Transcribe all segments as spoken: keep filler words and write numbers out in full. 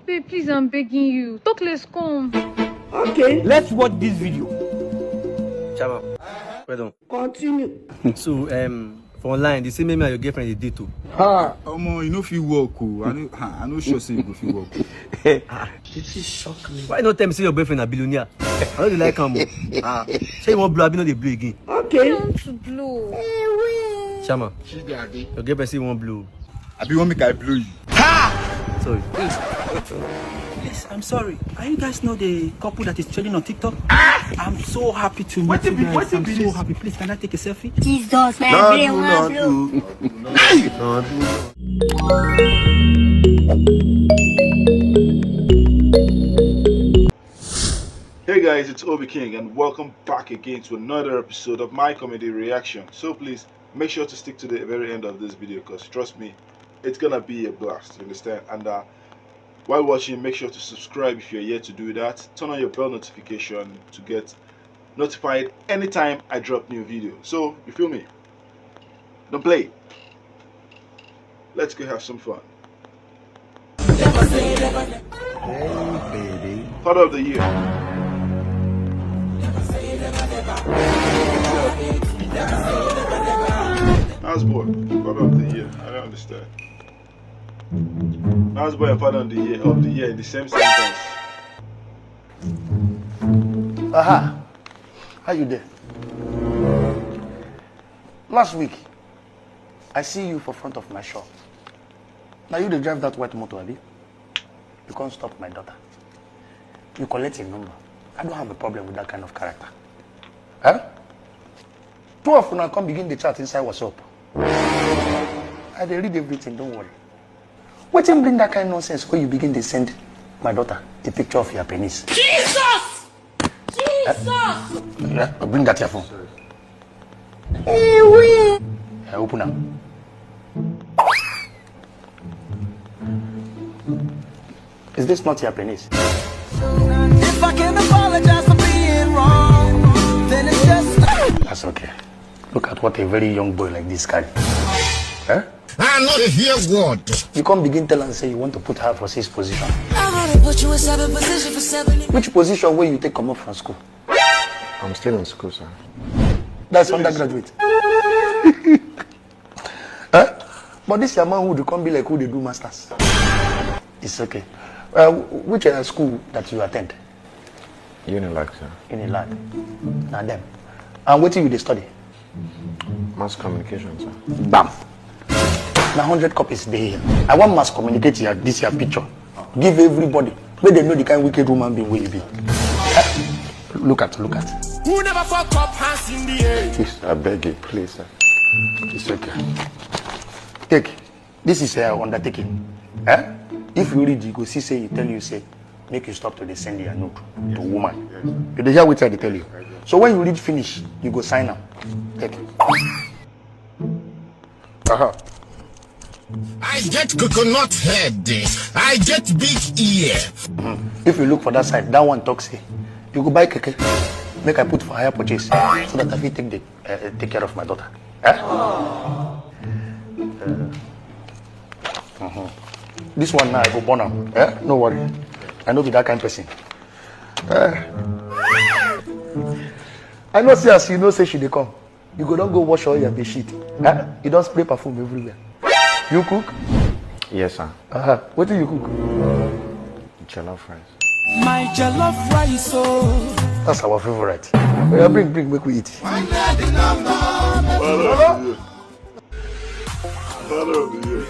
Babe, please, I'm begging you. Talk less, come. Okay. Let's watch this video. Chama, well done. Continue. So, um, for online, they say maybe your girlfriend is date too. Omo, you no fit work o. I no, ha, I no sure say you go fit work. Why not tell me say your boyfriend a billionaire? I no dey like am o. Ah, say you wan blow, abi no dey blow again. Okay. Want to blow. Chama, She dey abi. Your girlfriend say you wan blow. Abi wan make I blow you? Sorry. Please, I'm sorry. Are you guys not the couple that is trending on TikTok? I'm so happy to meet you guys. I'm so happy. Please, can I take a selfie? Jesus, No do, everyone, no bro. Do. No do. Hey guys, it's Obi King, and welcome back again to another episode of my comedy reaction. So please make sure to stick to the very end of this video, because trust me, it's gonna be a blast, you understand? And uh, while watching, make sure to subscribe if you're yet to do that. Turn on your bell notification to get notified anytime I drop new video. So, you feel me? Don't play. Let's go have some fun. Hey, baby. Father of the year. Houseboy, father of the year. I don't understand. Houseboy and father of the year, of the year in the same sentence. Aha! How you there? Last week, I see you for front of my shop. Now you dey drive that white motor, abi? You can't stop my daughter. You collect a number. I don't have a problem with that kind of character. Huh? Two of una come begin the chat inside WhatsApp. I dey read everything, don't worry. Wetin bring that kind nonsense wey you begin dey send my daughter the picture of your penis? Jesus! Jesus! Yeah, bring that your phone. Ewe. Yeah, open am. Is this not your penis? If I can apologize for being wrong, then it's just. That's okay. Look at what a very young boy like this carry. Eh? I no dey hear word. You come begin tell am say you want to put her for six position. I wanna put you in seven position for seven. Which position wey you take comot from school? I'm still in school, sir. That's undergraduate. Eh? But this your manhood come be like who dey do masters. It's okay. Uh, which uh, school that you attend? Unilag, sir. Unilag. Na dem. And wetin you dey study? Mass communication, sir. Bam! Na hundred copies dey here. I wan mass communicate your, this your picture. Give everybody. Make dem know the kind wicked woman being wey you be. Eh? Look at, look at. Who never fuck up hands in the air? Please, I beg you, please, sir. It's okay. Take. This is your undertaking. Eh? If you read, you go see say you tell you say, make you stop to dey send your nude to woman. You dey hear wetin I dey tell you. So when you read finish, you go sign am. Take. Aha. I get coconut head. I get big ear. If you look for that side, that one talk say, you go buy keke. Make I put for higher purchase so that I fit take the, uh, take care of my daughter. Eh? Uh, mhm. This one now I go burn am. Eh? No worry. I no be that kind person. Eh? I know say as you know say she dey come, you go don go wash all your bed sheet. Eh? You don spray perfume everywhere. You cook? Yes, sir. Uh-huh. Wetin you cook? Jollof rice. My jollof rice, oh. That's our favorite. Oya, bring, bring, make we eat. Father of the year.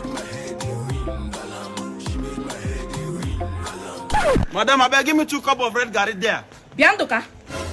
Madam, abeg, give me two cup of red garri there. Biandoka,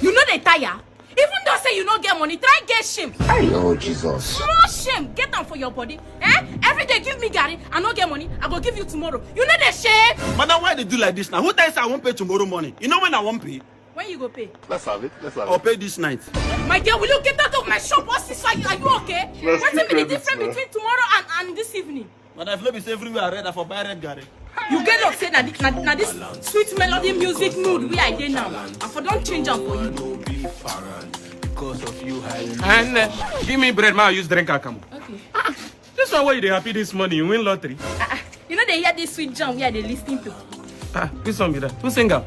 you no dey tire? Even though say you no get money, try get shame. Oh, Jesus. Small shame, get am for your body. Eh? Every day give me garri, I no get money, I go give you tomorrow. You no dey shame? Madam, why you dey do like this now? Who tell you say I wan pay tomorrow morning? You know when I wan pay? When you go pay? Let's have it. Let's have I'll it. Pay this night. My girl, will you get out of my shop? What is, are you, are you okay? Let's Wetin be the keep it difference now. Between tomorrow and, and this evening? Madam, if no be say everywhere I red, I for buy red garri. You get luck say na, thi- na, na this sweet melody music mood wey I dey now. I for don change am for you. And uh, give me bread, ma use drink akamu. Okay. This one where you dey happy this morning, you win lottery. You no dey hear this sweet jam wey I dey listen to? Ah, which song be that? Who sing am?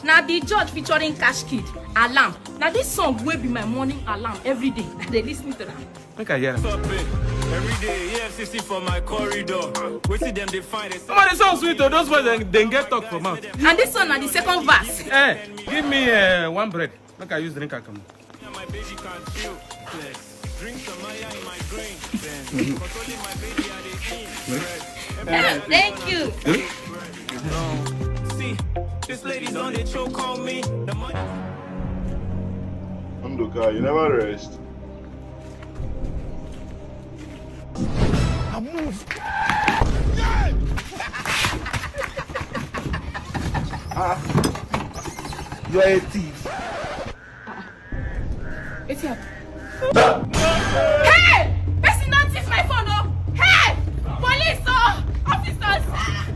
Na the judge featuring Cash Kid, Alarm. Na this song wey be my morning alarm every day. I dey listen to am. Make I hear am. Every day, E F C C for my corridor. Wetin dem dey find? Somebody song sweet o. Those boys dem, dem get talk for mouth. And this one na the second verse. Eh, give me uh, one bread. Make I use drink am. My baby can feel flex. Drink some Maya in my drink. Controlling my baby, I dey in. Thank you. See, this lady don dey choke on me. The money. Ndoka, you never rest. I move. Ah, you are a thief. Wetin happen? Hey! Person don thief my phone o! Hey! Police o! Officers!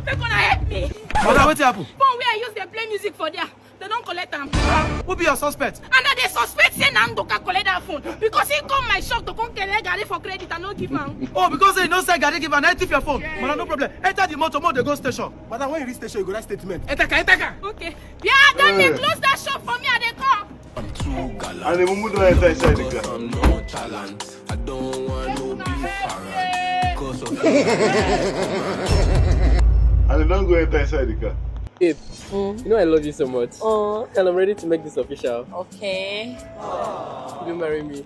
Make una help me! Madam, wetin happen? Phone wey I use dey play music for there, dem don collect am. Who be your suspect? And I dey suspect say na Ndoka collect that phone because he come my shop to come collect garri for credit, I no give am. Oh, because say you no sell garri give am, na him thief your phone. Madam, no problem. Enter the motor, make we dey go station. Madam, when you reach station, you go write statement. Enter car, enter car. Okay. Yeah, don dey close that shop for me, I dey come. And the mumu don enter inside the car. I don't want no be parent because of And they don't go enter inside the car. Babe, you know I love you so much. Oh. And I'm ready to make this official. Okay. You marry me.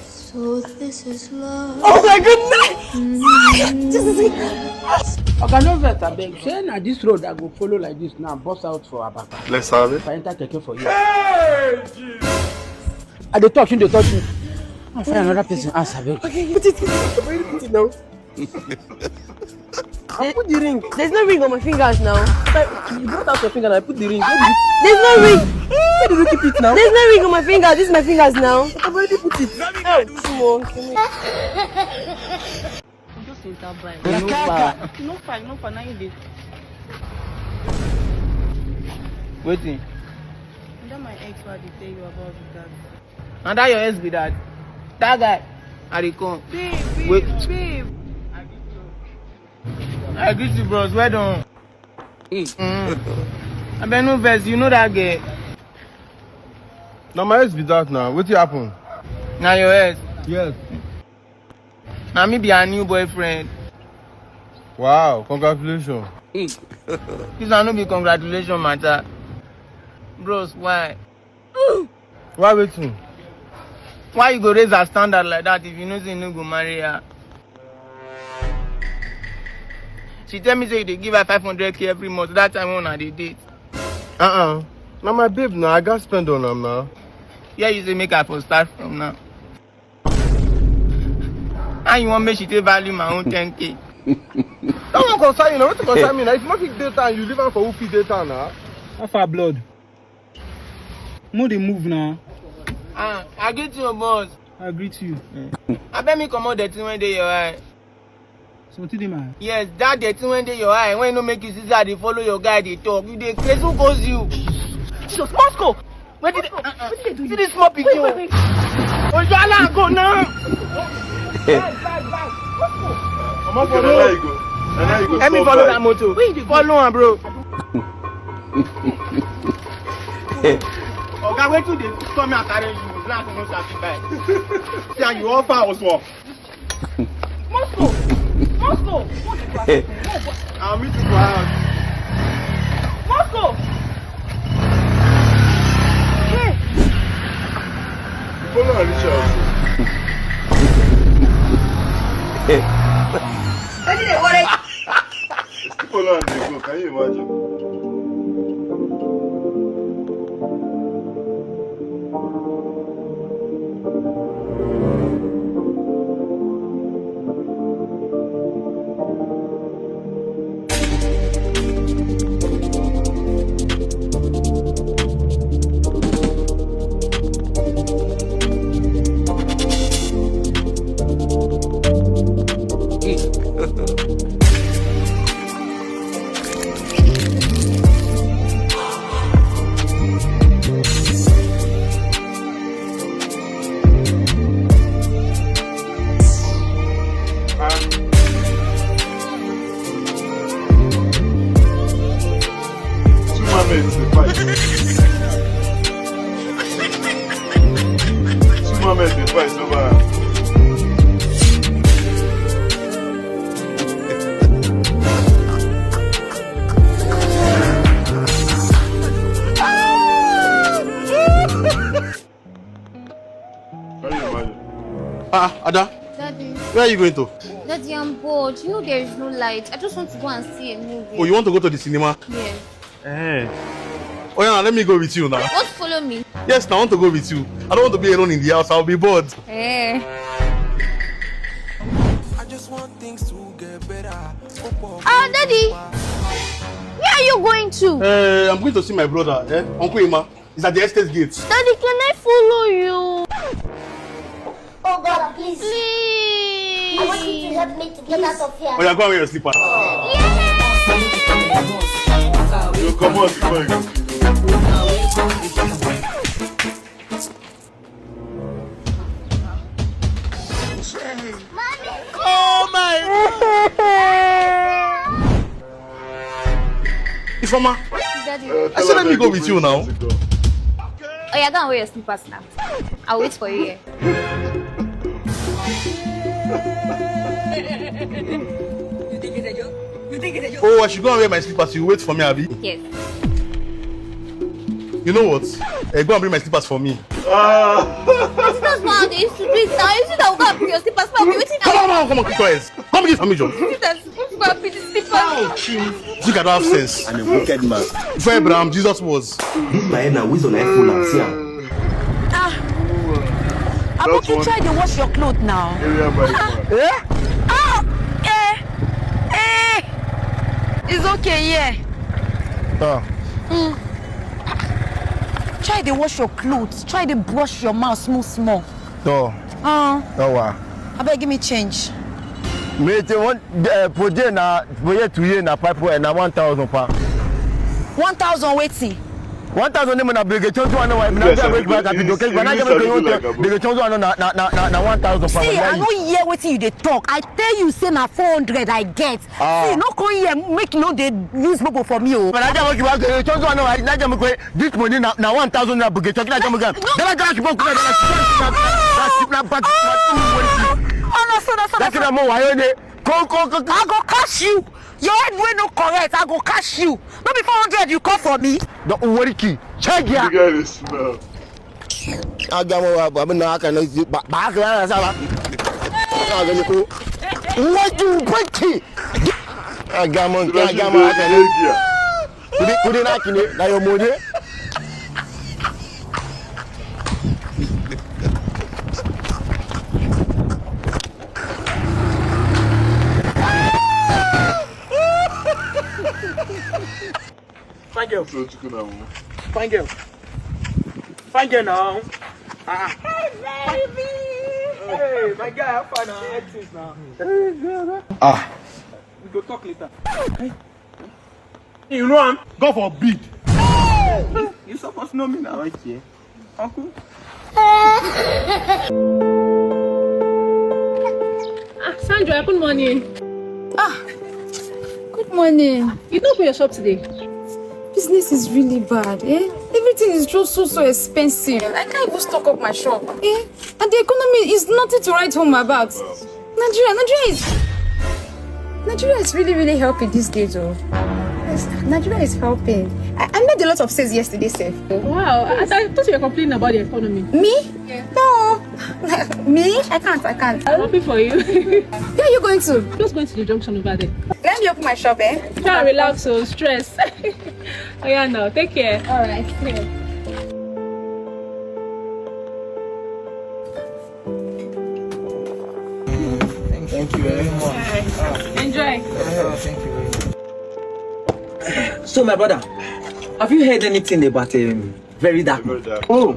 So this is love. Oh my goodness! Oga, no vex, abeg. Say na this road I go follow like this now, burst out for Abaka. Let's have it. If I enter keke for you. Hey, Jesus! I dey talk, you dey talk me. I find another person, ask abeg. Okay, put it, put it, put it now. I put the ring. There's no ring on my fingers now. But you brought out your finger and I put the ring. Where did you... There's no ring. Where did you keep it now? There's no ring on my fingers. This is my fingers now. I've already put it. Oh, come on, come on. Just enter by. No far. No far, no far. Now you dey. Wetin? That my ex wey I dey tell you about be that. And that your ex be that? That guy. I dey come. Babe, babe, wait, babe. I greet you, bros. Well done. Mm. Abeg, no vex, you know that girl. Na my ex be that now. Wetin happen? Na your ex? Yes. Na me be her new boyfriend. Wow, congratulations. This one no be congratulation matter. Bros, why? Why wetin? Why you go raise her standard like that if you know say you no go marry her? She tell me say you dey give her five hundred k every month that time when una dey date. Uh-uh. Na my babe na, I gats spend on am na. Yeah, you say make I for start from now. How you wan make she take value my own ten k? That one concern you na, wetin concern me na? If you no fit date her, you leave am for who fit date her na. How far, blood? Mo dey move na. Ah, I greet you, boss. I greet you. Abeg me comot dirty wey dey your eye. Something dey my eye? Yes, that dirty wey dey your eye, wey no make you see say I dey follow your guy dey talk. You dey craze, who goes you? Jesus, Moscow! Wetin dey, wetin dey do you? See this small pikin o. Ojo ala go now. Bag, bag, bag. Moscow. Comot for road. Let me follow that motor. Where you dey go? Follow am, bro. Oga, wetin dey come here carry you? Black no sabi buy. See how you offer us work. Moscow! Moscow! What is that? I'll meet you for house. Moscow! Hey! Follow and reach house. Wetin dey worry? People don dey go, can you imagine? Two men dey fight over am. Can you imagine? Ah, Ada, Daddy, where are you going to? Daddy, I'm bored. You know there is no light. I just want to go and see a movie. Oh, you want to go to the cinema? Yes. Eh. Oh yeah, let me go with you now. Want to follow me? Yes, now I want to go with you. I don't want to be alone in the house. I'll be bored. Eh. I just want things to get better. Ah, Daddy, where are you going to? Eh, I'm going to see my brother, eh? Uncle Emma. It's at the estate gate. Daddy, can I follow you? Oh God, please. Please. I want you to help me to get out of here. Oh, yeah, go and wear your slippers. You come on, come on. Oh my God! Ifeoma, Daddy. I said let me go with you now. Oh, yeah, go and wear your slippers now. I'll wait for you here. Oh, I should go and wear my slippers. You wait for me, Abi? Yes. You know what? Eh, go and bring my slippers for me. Ah. That's not how they used to do it now. You see that we go and bring your slippers. Come on, come on, keep quiet. Come give me job. Think I don't have sense. I'm a wicked man. Before Abraham, Jesus was. This my head now, which one I full am? See am. Ah. Aboki, try dey wash your clothes now. Area by man. Eh? Ah, eh, eh. It's okay, yeah. Ah. Mm. Try dey wash your clothes. Try dey brush your mouth small, small. No. Uh, No wa. Abeg, give me change. Me te one, eh, poje na, poje tuye na pipe, eh, na one thousand pa. One thousand wetin? One thousand ne muna bege chonjo ano wa, na Yes, ja I bege think ba ka it is, pido ke, it ba na is ja bege a little like a bege chonjo ano na, na, na, na, na one thousand pa. See, I no hear wetin you dey talk. I tell you say na four hundred I get. Ah. See, no come here, make you no dey use bobo for me o. But I can't make you back to chonjo ano wa, na ja me kwe, this money na, na one thousand na bege chonjo, na ja me kwe. Then I got you back to that, that, that, that, that, that, Oh, no, so, no, so, That no, so. Thing I'm more, I only, Ko, ko, ko, ko. I go catch you. Your head wey no correct, I go catch you. No be four hundred you call for me. Don't worry, key. Check ya. You guys dey smell. Agamo wa ba na aka na ba ba aka na sa ba. Agamo ko. What you breaking? Agamo, Agamo aka na. Kudi, kudi na kine na your money. Fine girl. Fine girl. Fine girl now. Ah. Hey, baby. Hey, my guy, how far now? How things now? Ah. We go talk later. You know am? God forbid. You suppose know me now, okay? Uncle? Ah, Sandra, good morning. Ah, good morning. You don't open your shop today? Business is really bad, eh? Everything is just so, so expensive. I can't even stock up my shop, eh? And the economy is nothing to write home about. Nigeria, Nigeria is Nigeria is really, really helping these days, oh. Yes, Nigeria is helping. I, I made a lot of sales yesterday, sir. Wow, I, I thought you were complaining about the economy. Me? Yeah. No. Me? I can't, I can't. I'm happy for you. Where are you going to? Just going to the junction over there. Let me open my shop, eh? Try and relax, so stress. Oh yeah, now take care. All right. Yeah. Thank you very much. Enjoy. Yeah, thank you very much. So, my brother, have you heard anything about, um, Very Dark? Very Dark. Oh,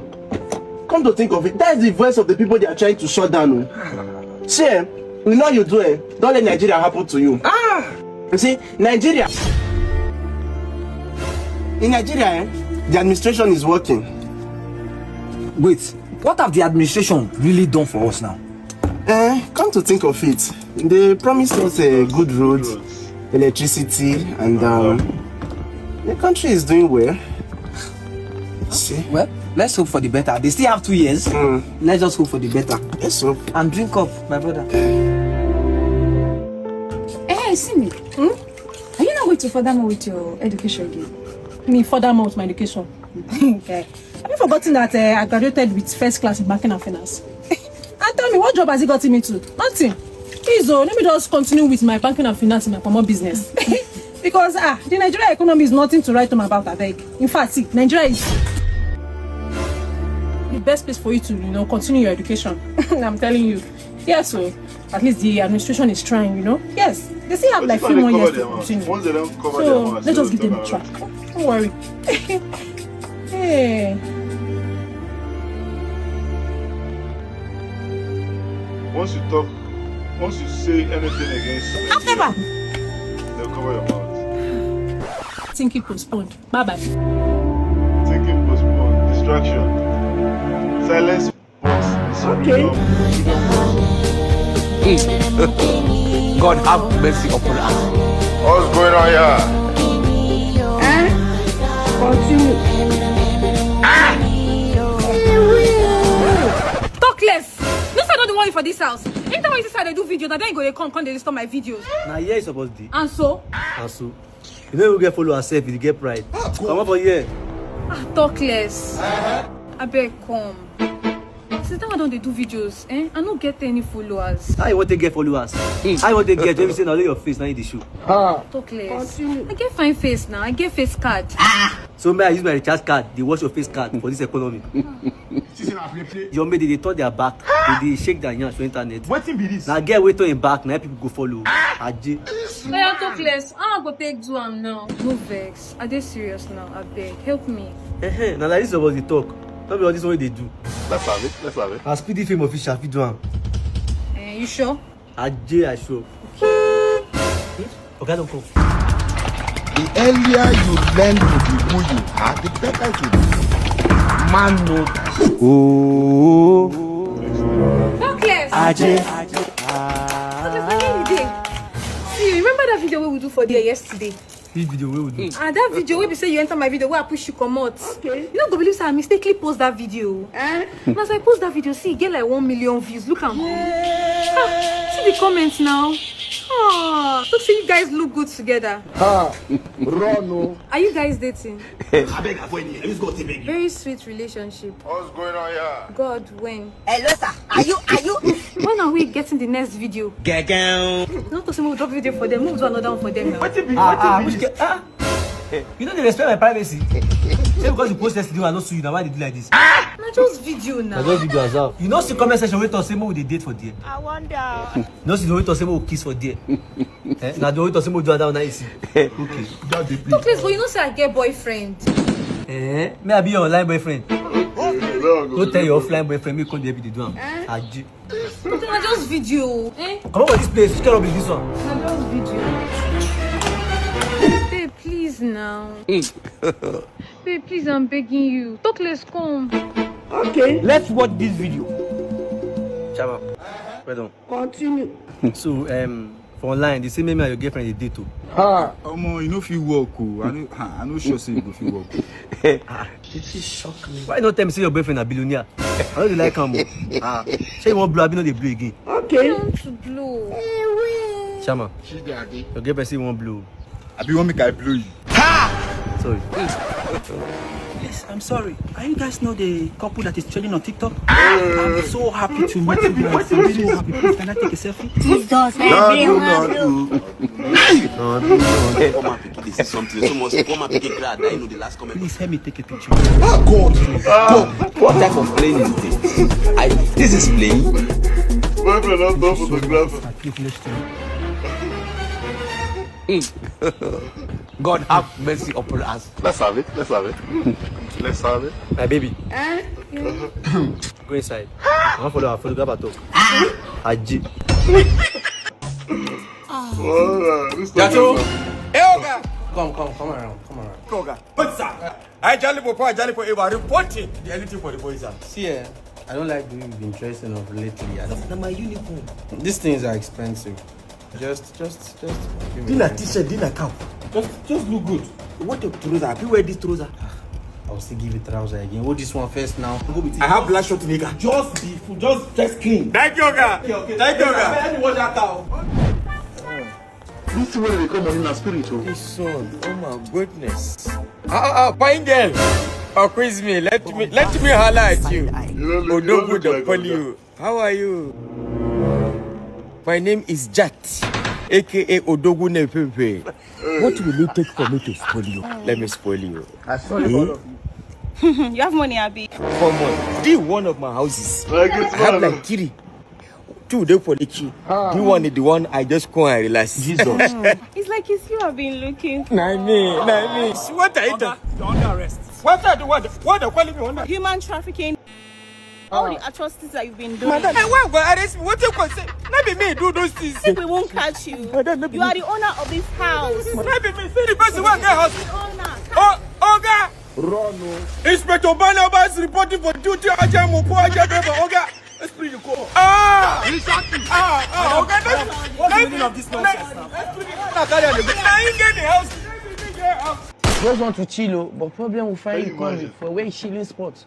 come to think of it, that's the voice of the people they are trying to shut down. Oh. See, eh, you know you do it. Don't let Nigeria happen to you. Ah! You see, Nigeria. In Nigeria, eh, the administration is working. Wait, what have the administration really done for us now? Eh, come to think of it, they promised us a good road, electricity, and, um, The country is doing well. See? Well, let's hope for the better. They still have two years. Mm. Let's just hope for the better. Let's hope. And drink up, my brother. Eh, see me. Hmm? Are you not going to further more with your education again? Me further more with my education. Okay. Have you forgotten that uh, I graduated with first class in banking and finance? And tell me, what job has it gotten me to? Nothing. Please, oh, let me just continue with my banking and finance in my promo business. Because ah, the Nigeria economy is nothing to write home about, I beg. In fact, see, Nigeria is the best place for you to, you know, continue your education. I'm telling you. Yes, so at least the administration is trying, you know. Yes, they still have like few more years to continue. Once they don't cover so their mouth, let's just give them a try. Don't worry. Hey. Once you talk, once you say anything against Nigeria, they'll cover your mouth. Thinking postponed. Bye bye. Thinking postponed. Distraction. Silence. Okay. God have mercy upon us. What's going on here? Eh? Continue. Talk less. No, sir, I don't want you for this house. Anytime I see sir dey do video, na then you go dey come, come dey disturb my videos. Na here you suppose dey. And so? And so? You no even get followers sef, you dey get pride. Comot for here. Ah, talk less. Abeg come. Since that one don dey do videos, eh? I no get any followers. How you wan take get followers? How you wan take get when you say na only your face na you dey show? Talk less. Continue. I get fine face now. I get face card. So may I use my recharge card dey watch your face card for this economy? Your mate dey dey turn their back, dey dey shake their yansh for internet. Wetin be this? Na girl wey turn im back na people go follow. Aje. Oya, talk less. How I go take do am now? No vex. I dey serious now. Abeg, help me. Ehe, na like this suppose dey talk. No be all this one wey dey do. Let's have it. Let's have it. As P D Fame official fit do am. Eh, you sure? Aje, I sure. Oga don come. The earlier you learn to be who you are, the better you be. Man no. Oh. Talk less. Aje. Talk less, where you dey? See, you remember that video wey we do for there yesterday? Which video wey we do? Ah, that video wey be say you enter my video, wey I push you comot. Okay. You no go believe say I mistakenly post that video. Eh? And as I post that video, see, e get like one million views. Look am. Ah, see the comments now. Ah, look say you guys look good together. Ha! Run o. Are you guys dating? Abeg avoid me. I use God to beg you. Very sweet relationship. What's going on here? God, when? Hello, sir. Are you, are you? When are we getting the next video? Gagao. You no talk say make we drop video for them. Move to another one for them now. Wetin be, ah, wetin ah, be which this? Ge-, ah. You no dey respect my privacy. Say because you post yesterday, I no sue you. Na why you dey do like this? Na just video na. Na just video as well. You no see comment section wey talk say make we dey date for there. I wonder. You no see the way talk say make we kiss for there. Eh? Na the way talk say make we do that one, I see. Okay. Just dey play. Talk less, but you know say I get boyfriend. Eh? Me I be your online boyfriend. Okay, now go. Don't tell your offline boyfriend make come there be dey do am. Eh? Aje. But na just video, eh? Comot for this place. Which kind of be this one? Na just video. Babe, please now. Babe, please, I'm begging you. Talk less, come. Okay. Let's watch this video. Shabba, well done. Continue. So, um, for online, they say make me and your girlfriend dey date o. Ha! Omo, you no fit work o. I no, ha, I no sure say you go fit work o. Ah, this is shock me. Why you no tell me say your boyfriend na billionaire? I no dey like am o. Ah, say you wan blow, abi no dey blow again? Okay. I want to blow. Shabba, your girlfriend say you wan blow. Abi you wan make I blow you? Ha! Sorry. Please, I'm sorry. Are you guys not the couple that is trending on TikTok? I'm so happy to meet you guys. I'm so happy. Please, can I take a selfie? Jesus, no, no, everyone no, do. No, no, no. Come and pick this is something. So much. Come and pick it. Glad I know the last comment. Please help me take a picture. Oh God! God! What type of plane is this? I, this is plane. Boyfriend, not photographer. Please, let's do it. God have mercy upon us. Let's have it. Let's have it. Let's have it. My baby. Eh? Go inside. I wan follow our photographer talk. Aji. Jato. Hey, Oga. Come, come, come around. Come around. Oga. What's up? I jolly for power, jolly forever. Reporting. The anything for the boys, sir. See, eh, I don't like the way you've been dressing up lately. I don't, na my uniform. These things are expensive. Just, just, just give me a minute. Dinner t-shirt, dinner cap. Just, just look good. What a trouser? Have you wear this trouser? I will still give you trouser again. Hold this one first now. Go with it. I have black short nigga. Just be, just first clean. Thank you, Oga. Okay, okay. Thank you, Oga. Let me wash that cow. This thing wey dey come money na spirit o. This son, oh my goodness. Ah, ah, ah, fine girl. Oh, quiz me. Let me, let me holla at you. Odogwu the polio. How are you? My name is Jat, A K A Odogwu Nepepe. What will you take for me to spoil you? Let me spoil you. I saw the whole of you. You have money, Abi. Come on. This one of my houses. I have like three. Two dey for Lekki. The one is the one I just come and relax. Jesus. It's like it's you I've been looking for. Na me, na me. What are you talking? You're under arrest. What are the what? What are calling me under? Human trafficking. All the atrocities that you've been doing. Madam, hey, why go arrest me? What you go say? No be me do those things. Think we won't catch you. Madam, no be You are me. The owner of this house. No be me. See the person wey get house. The owner. Oh, Oga. Run o. Inspector Barnabas reporting for duty. Ajay Mopo, Ajay Beba, Oga. Let's bring the call. Ah! Ah! Ah! Oga, let's, What's the meaning of this nonsense now? Let's bring the call. Na him get the house. Na him get the house. Just want to chill o, but problem will find Can you you coming imagine? For where chilling spot.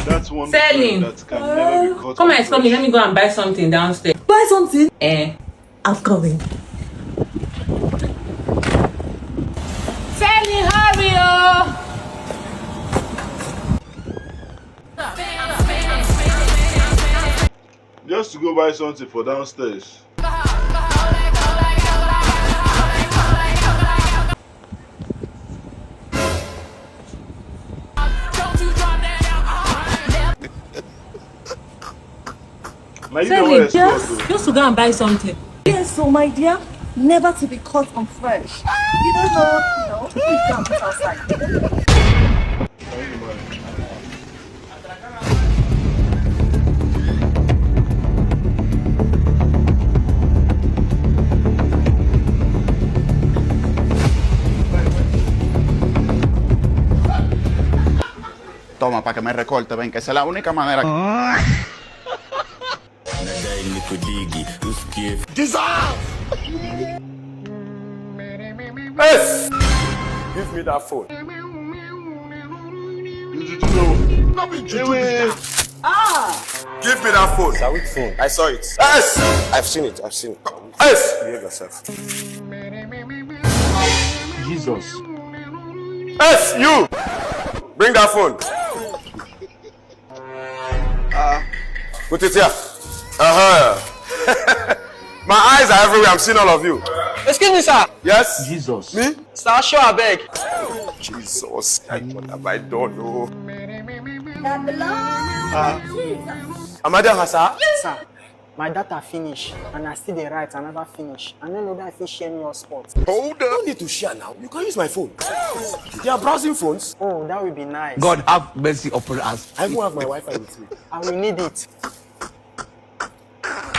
That's one Selling. Thing that can never be caught. Come and tell me. Let me go and buy something downstairs. Buy something. Eh. I'm coming. Selling, hurry o. Just to go buy something for downstairs. Now you know Selling, where it's just, called. Just to go and buy something. Yes, so my dear, never to be caught on fresh. You don't know, you know, you can't put outside. Toma, para que me recorte, ven, que esa es la única manera. Yes! Give me that phone. Give me that phone. It's a weak phone. I saw it. Yes! I've seen it. I've seen it. Yes! Behave yourself. Jesus. Yes, you! Bring that phone. Uh, put it here. Uh-huh. My eyes are everywhere. I'm seeing all of you. Excuse me, sir. Yes? Jesus. Me? Sir, sure, I beg. Jesus. I thought that my door, no. Uh, Amada Hasa? Sir, my data finish, and I still dey write, I never finish. I no know that I fit share me hotspot. Hold up. You don't need to share now. You can use my phone. They are browsing phones. Oh, that would be nice. God have mercy upon us. I even have my Wi-Fi with me. I will need it.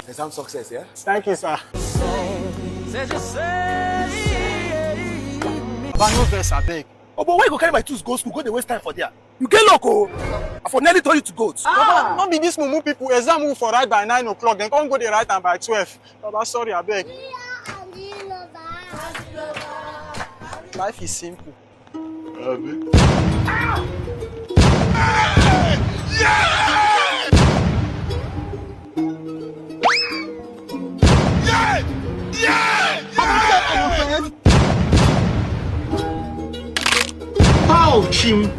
Exam success, yeah? Thank you, sir. Baba, no vex, abeg. Oh, but why you go carry my tools go school, go dey waste time for there? You get luck, oh. I for nearly turn you to goats. Ah, no be this mumu people. Exam we for write by nine o'clock, then come go dey write am by twelve. Baba, sorry, abeg. Life is simple. Ouch! Him.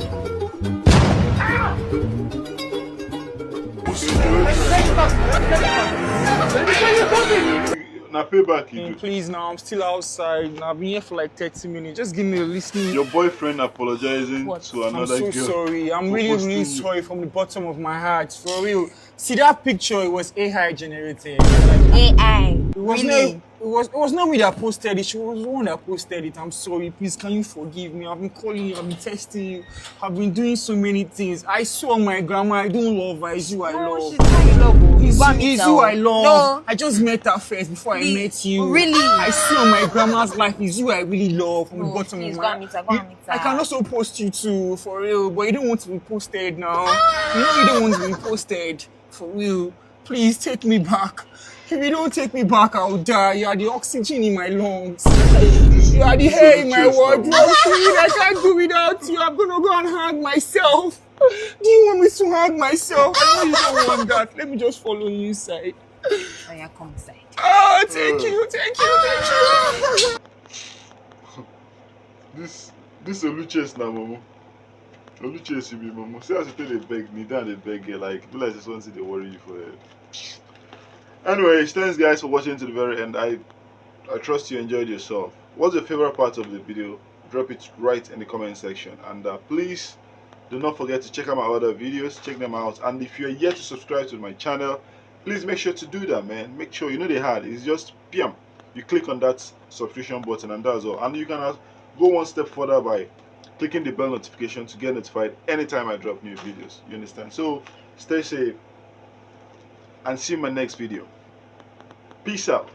Na payback you do. Please now, I'm still outside. Now, I've been here for like thirty minutes. Just give me a listening. Your boyfriend apologizing What? To I'm another so girl. Sorry. I'm For really, posting really you. Sorry from the bottom of my heart. For real. See that picture, it was A I generated. A I. It was Really? No, it was it was not me that posted it. She was the one that posted it. I'm sorry. Please, can you forgive me? I've been calling you. I've been texting you. I've been doing so many things. I saw my grandma. I don't love her. It's you I No, love. she's not in love. Oh. You It's, go and meet it's her. You I love. No. I just met her first before I Please. Met you. Really? I saw my grandma's life. It's you I really love from the No, bottom please, of go my and meet her. Go and meet her. I can also post you too for real, but you don't want to be posted now. You know you don't want to be posted for real. Please take me back. If you don't take me back, I'll die. You are the oxygen in my lungs. You are the hair in my wardrobe. Queen, I can't do without you. I'm gonna go and hang myself. Do you want me to hang myself? I know you don't want that. Let me just follow you inside. Oya, come inside. Oh, thank you, thank you, thank you. This this Oluches na, Momo. Oluches, you be, Momo. See as you take dey beg me, down dey beg you, like, be like this one thing dey worry you for head. Anyways, thanks guys for watching to the very end. I I trust you enjoyed yourself. What's your favorite part of the video? Drop it right in the comment section. And uh, please do not forget to check out my other videos. Check them out. And if you're yet to subscribe to my channel, please make sure to do that, man. Make sure, you know, they hard. It's just piam. You click on that subscription button, and that's all. And you can uh, go one step further by clicking the bell notification to get notified anytime I drop new videos. You understand? So stay safe and see you in my next video. Peace out.